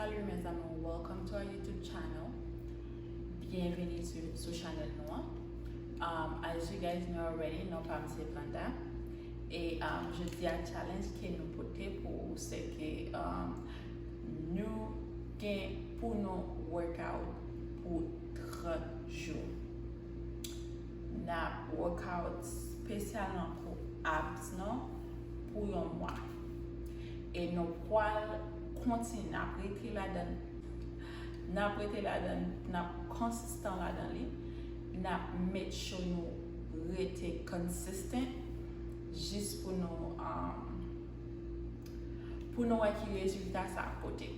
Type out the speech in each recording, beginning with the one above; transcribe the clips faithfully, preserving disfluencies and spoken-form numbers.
Salut mes amours, welcome to our YouTube channel. Byenveni sou, sou chanèl nou an. Um, as you guys know already, non pa m se Vanda. E um, jodi a challenge ke nou pote pou ou se ke um, nou gen pou nou workout pou trant jou. N ap workout espesyalman pou abs nou pou yon mwa. E nou pral kontinye, n ap rete ladan, n ap rete ladan, n ap konsistan ladan li, n ap make sure nou rete consistent jis pou nou um, pou nou wè ki rezilta sa ap pote.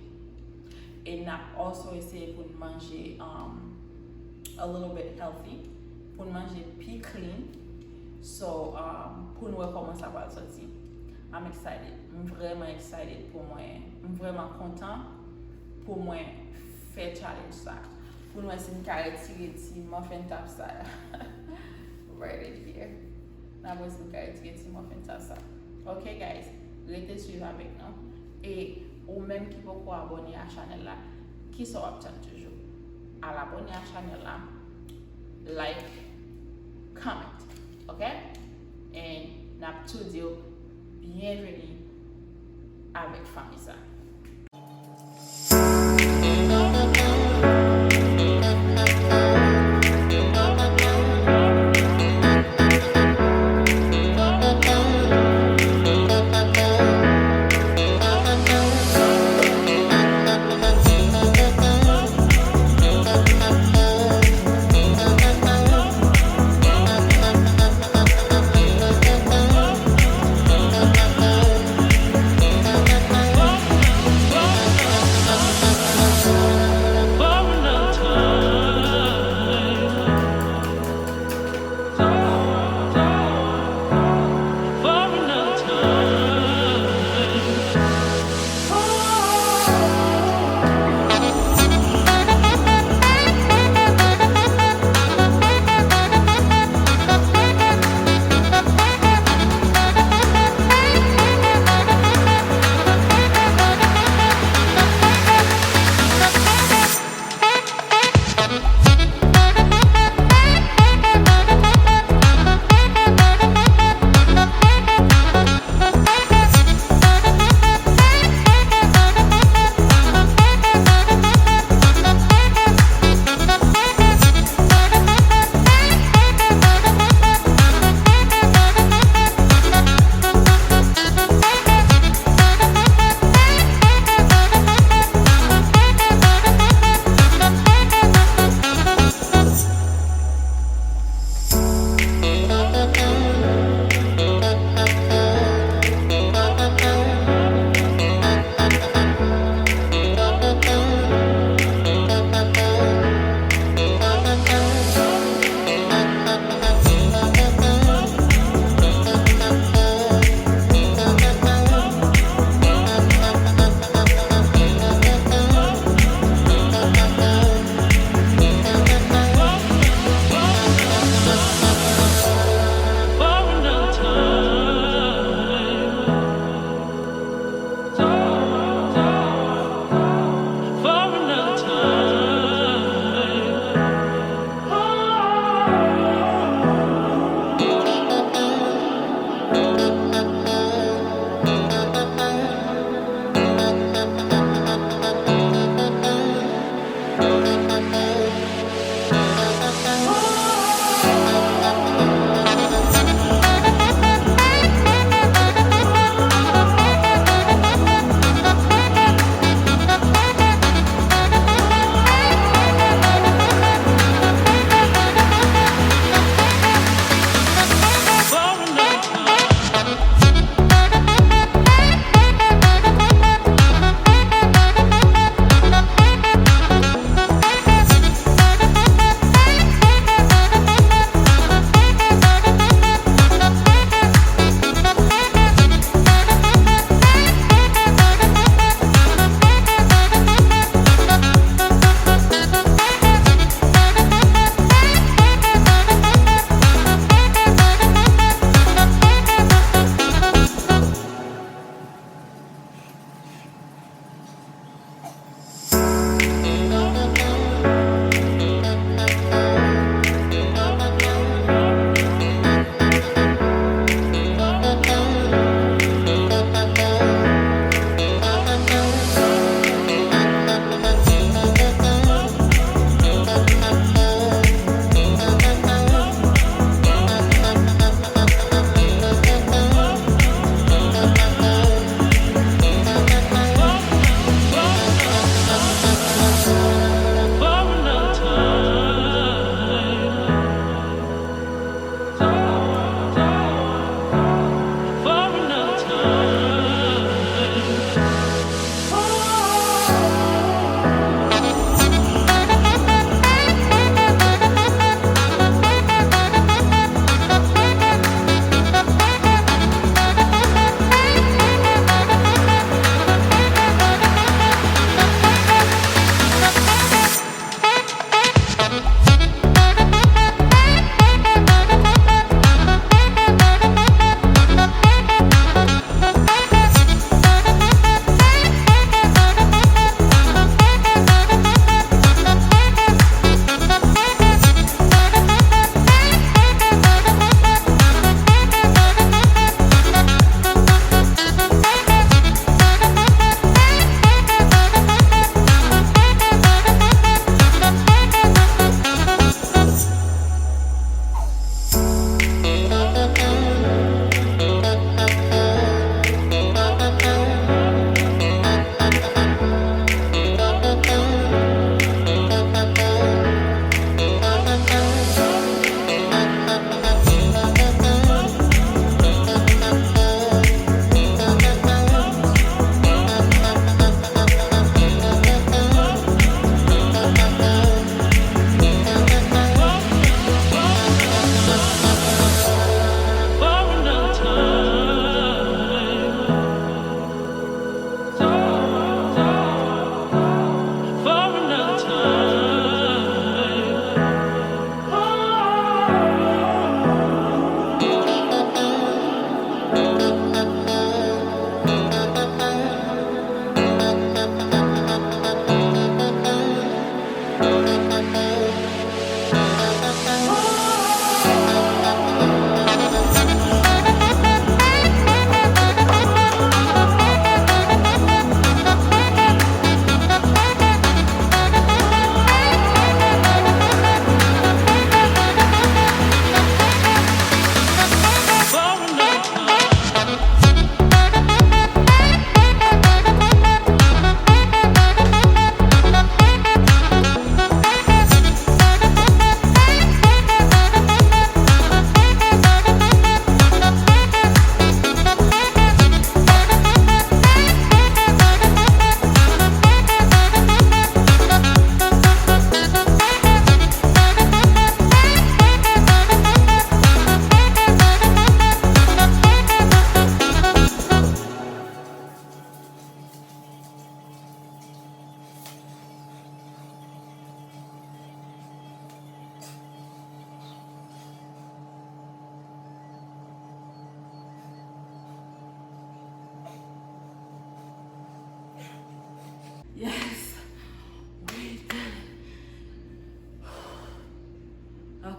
E n ap also eseye pou n manje um, a little bit healthy, pou n manje pi clean. So, um, pou n wè kòman sa pral soti. I'm excited. M vrèman excited pou mwen. M vrèman kontan pou mwen fè challenge sa. Pou n wè si n ka retire ti muffin top sa. Right in here. N ap wè si n ka retire ti muffin top sa. Ok guys, rete swiv avèk nou. E ou menm ki poko abòne a chanèl la, kisa w ap tann toujou? Al abòne a chanèl la, like, comment, ok? And n ap tou di w byenveni avèk fanmi sa.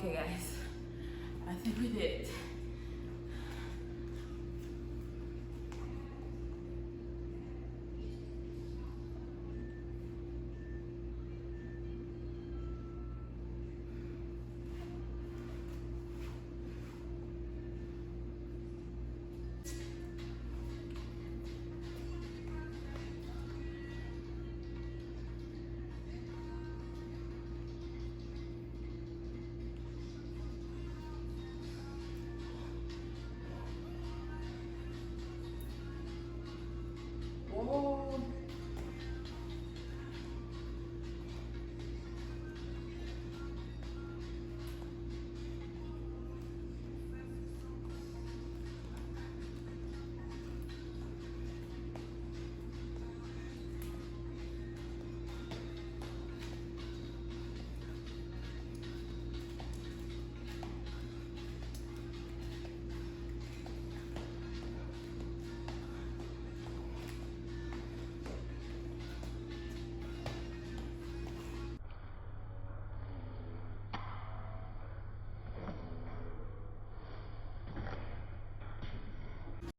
Okay, guys, I think we did it.